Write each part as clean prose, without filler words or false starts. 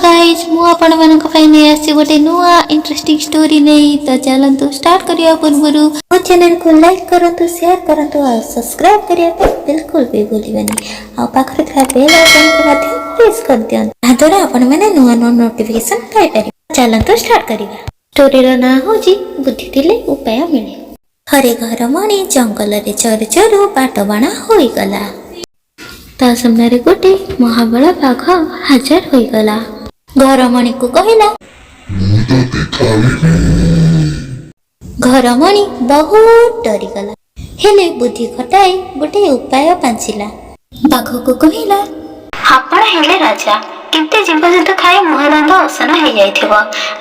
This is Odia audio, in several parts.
ଗାଇଜ୍, ମୁଁ ଆପଣମାନଙ୍କ ପାଇଁ ନେଇ ଆସିଛି ଗୋଟେ ନୂଆ ଇଣ୍ଟରେଷ୍ଟିଂ ଷ୍ଟୋରି ନେଇ। ତ ଚାଲନ୍ତୁ, ଷ୍ଟାର୍ଟ କରିବା ପୂର୍ବରୁ ମୋ ଚ୍ୟାନେଲକୁ ଲାଇକ୍ କରନ୍ତୁ, ସେୟାର କରନ୍ତୁ ଆଉ ସବସ୍କ୍ରାଇବ୍ କରିବା ପାଇଁ ବିଲକୁଲ ବି ଭୁଲିବେନି। ଆଉ ପାଖରେ ଥିବା ବେଲ୍ ଆଇକନ୍କୁ ମଧ୍ୟ ପ୍ରେସ୍ କରିଦିଅନ୍ତୁ, ଯାହାଦ୍ୱାରା ଆପଣମାନେ ନୂଆ ନୂଆ ନୋଟିଫିକେସନ୍ ପାଇପାରିବେ। ଚାଲନ୍ତୁ ଷ୍ଟାର୍ଟ କରିବା। ଷ୍ଟୋରିର ନାଁ ହେଉଛି "ବୁଦ୍ଧି ଥିଲେ ଉପାୟ ମିଳେ"। ଥରେ ଘରମଣି ଜଙ୍ଗଲରେ ଚରୁ ଚରୁ ବାଟବଣା ହୋଇଗଲା। ତା ସାମ୍ନାରେ ଗୋଟେ ମହାବଳ ବାଘ ହାଜର ହୋଇଗଲା। ଘରମଣିକୁ କହିଲା, "ମୁଁ ତତେ ଖାଇବି।" ଘରମଣି ବହୁତ ଡରିଗଲା। ହେଲେ ବୁଦ୍ଧି ଖଟାଇ ଗୋଟେ ଉପାୟ ପାଞ୍ଚିଲା। ବାଘକୁ କହିଲା, "ଆପଣ ହେଲେ ରାଜା, କେତେ ଜୀବଜନ୍ତୁ ଖାଇ ମୁହଁ ଦାନ୍ତ ଅସନା ହେଇଯାଇଥିବ।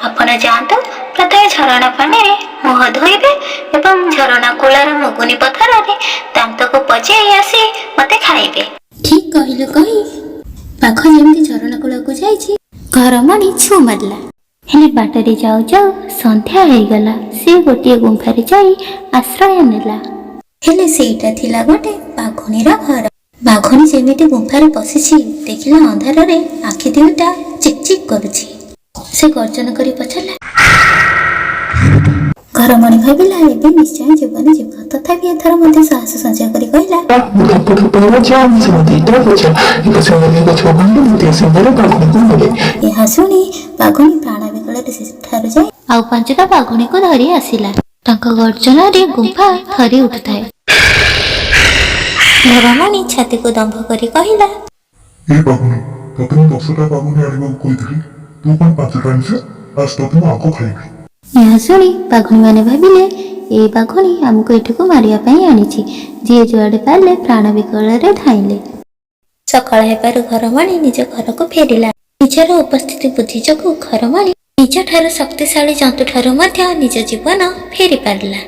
ଆପଣ ଯାଆନ୍ତୁ, ପ୍ରଥମେ ଝରଣା ପାଣିରେ ମୁହଁ ଧୋଇବେ ଏବଂ ଝରଣା କୂଳର ମୁଗୁନି ପଥରରେ ଦାନ୍ତକୁ ପଚେଇ ଆସି ମତେ ଖାଇବେ।" "ଠିକ କହିଲୁ" କହି ବାଘ ଯେମିତି ଝରଣା କୂଳକୁ ଯାଇଛି, ଘରମଣି ଛୁ ମାରିଲା। ହେଲେ ବାଟରେ ଯାଉ ଯାଉ ସନ୍ଧ୍ୟା ହେଇଗଲା। ସେ ଗୋଟିଏ ଗୁମ୍ଫାରେ ଯାଇ ଆଶ୍ରୟ ନେଲା। ହେଲେ ସେଇଟା ଥିଲା ଗୋଟେ ବାଘୁଣୀର ଘର। ବାଘୁଣୀ ଯେମିତି ଗୁମ୍ଫାରେ ପଶିଛି, ଦେଖିଲା ଅନ୍ଧାରରେ ଆଖି ଦୁଇଟା ଚିକ୍ ଚିକ୍ କରୁଛି। ସେ ଗର୍ଜନ କରି ପଚାରିଲା। ଘରମଣି ଭାବିଲା, ଏବେ ନିଶ୍ଚୟ ଜୀବନ ଯିବ। ତଥାପି ଏଥର ମଧ୍ୟ ସାହସ ସଞ୍ଚୟ କରି କହିଲା, ମୁଁ ଧପଧପ ରାଜା, ସିଂହ ଦିଟା ଗଛ, ଏକ ସିଂହରେ ଗଛ ଭାଙ୍ଗି ଦ୍ୱିତୀୟ ସିଂହରେ ବାଘୁଣୀକୁ ମିଳେ। ଏହା ଶୁଣି ବାଘୁଣୀ ପ୍ରାଣ ବିକଳରେ ସେଠାରୁ ଯାଇ ଆଉ ପାଞ୍ଚଟା ବାଘୁଣୀକୁ ଧରି ଆସିଲା। ତାଙ୍କ ଗର୍ଜନରେ ଗୁମ୍ଫା ଥରି ଉଠୁଥାଏ। ଘରମଣି ଛାତିକୁ ଦମ୍ଭ କରି କହିଲା, "ଏ ବାଘୁଣୀ, ତତେ ମୁଁ 10ଟା ବାଘୁଣୀ ଆଣିବାକୁ କହିଥିଲି, ତୁ କଣ ପାଞ୍ଚଟା ଆଣିଛୁ? ଆସ, ତତେ ମୁଁ ଆଗ ଖାଇବି।" ଏହା ଶୁଣି ବାଘୁଣୀମାନେ ଭାବିଲେ, ଏଇ ବାଘୁଣୀ ଆମକୁ ଏଠିକୁ ମାରିବା ପାଇଁ ଆଣିଛି। ଯିଏ ଯୁଆଡ଼େ ପାରିଲେ ପ୍ରାଣ ବିକଳରେ ଧାଇଁଲେ। ସକାଳ ହେବାରୁ ଘରମଣି ନିଜ ଘରକୁ ଫେରିଲା। ନିଜର ଉପସ୍ଥିତି ବୁଦ୍ଧି ଯୋଗୁଁ ଘରମଣି ନିଜଠାରୁ ଶକ୍ତିଶାଳୀ ଜନ୍ତୁଠାରୁ ମଧ୍ୟ ନିଜ ଜୀବନ ଫେରି ପାରିଲା।